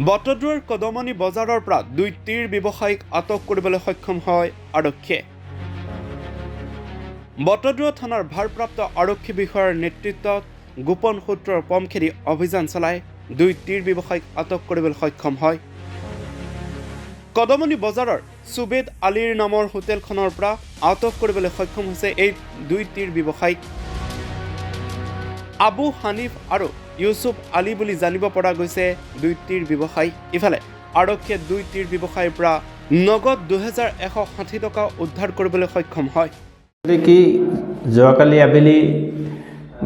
বটদ্ৰৱাৰ কদমনি বজাৰৰ পৰা দুই তীৰ ব্যৱসায়ীক আটক কৰিবলৈ সক্ষম হয় আৰক্ষীয়ে। বটদ্ৰৱা থানাৰ ভাৰপ্ৰাপ্ত আৰক্ষী বিষয়াৰ নেতৃত্বত গোপন সূত্ৰৰ পম খেদি অভিযান চলাই দুই তীৰ ব্যৱসায়ীক আটক কৰিবলৈ সক্ষম হয়। কদমনি বজাৰৰ সুবেদ আলীৰ নামৰ হোটেলখনৰ পৰা আটক কৰিবলৈ সক্ষম হৈছে এই দুই তীৰ ব্যৱসায়ীক। আবু হানিফ আৰু ইউচুফ আলী বুলি জানিব পৰা গৈছে দুই তীৰ ব্যৱসায়ী। ইফালে আৰক্ষীয়ে দুই তীৰ ব্যৱসায়ীৰ পৰা নগদ 2160 টকা উদ্ধাৰ কৰিবলৈ সক্ষম হয়। কি, যোৱাকালি আবেলি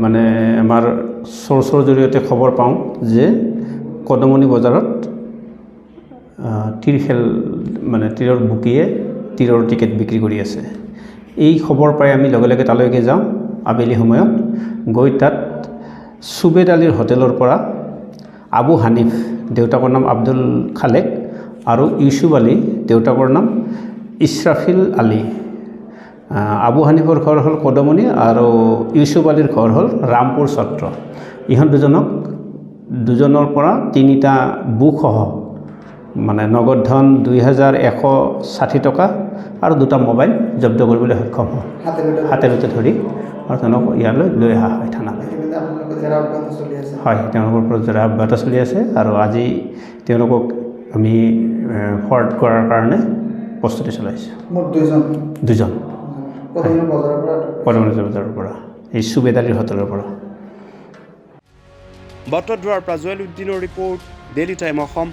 মানে আমাৰ চ'ৰ্চৰ জৰিয়তে খবৰ পাওঁ যে কদমণি বজাৰত তীৰ খেল, মানে তীৰৰ বুকিয়ে তীৰৰ টিকেট বিক্ৰী কৰি আছে। এই খবৰ পাই আমি লগে লগে তালৈকে যাওঁ। আবেলি সময়ত গৈ তাত চুবেদ আলীৰ হোটেলৰ পৰা আবু হানিফ, দেউতাকৰ নাম আব্দুল খালেক, আৰু ইউচুফ আলী, দেউতাকৰ নাম ইছৰাফিল আলী। আবু হানিফৰ ঘৰ হ'ল কদমণি আৰু ইউচুফ আলীৰ ঘৰ হ'ল ৰামপুৰ সত্ৰ। ইহঁত দুজনৰ পৰা তিনিটা বুকসহ মানে নগদ ধন 2160 টকা আৰু দুটা মোবাইল জব্দ কৰিবলৈ সক্ষম হয়। হাতে লোতে ধৰি আৰু তেওঁলোকক ইয়ালৈ লৈ অহা হয় থানালৈ। হয়, তেওঁলোকৰ ওপৰত জেৰা অব্যাহত চলি আছে আৰু আজি তেওঁলোকক আমি ফৰৱাৰ্ড কৰাৰ কাৰণে প্ৰস্তুতি চলাইছোঁ। দুজন? দুজন, কদমণি বজাৰৰ পৰা, এই চুবেদ আলীৰ হোটেলৰ পৰা। বটদ্ৰৱাৰ পৰা জুৱেল উদ্দিনৰ ৰিপৰ্ট, ডেইলি টাইম অসম।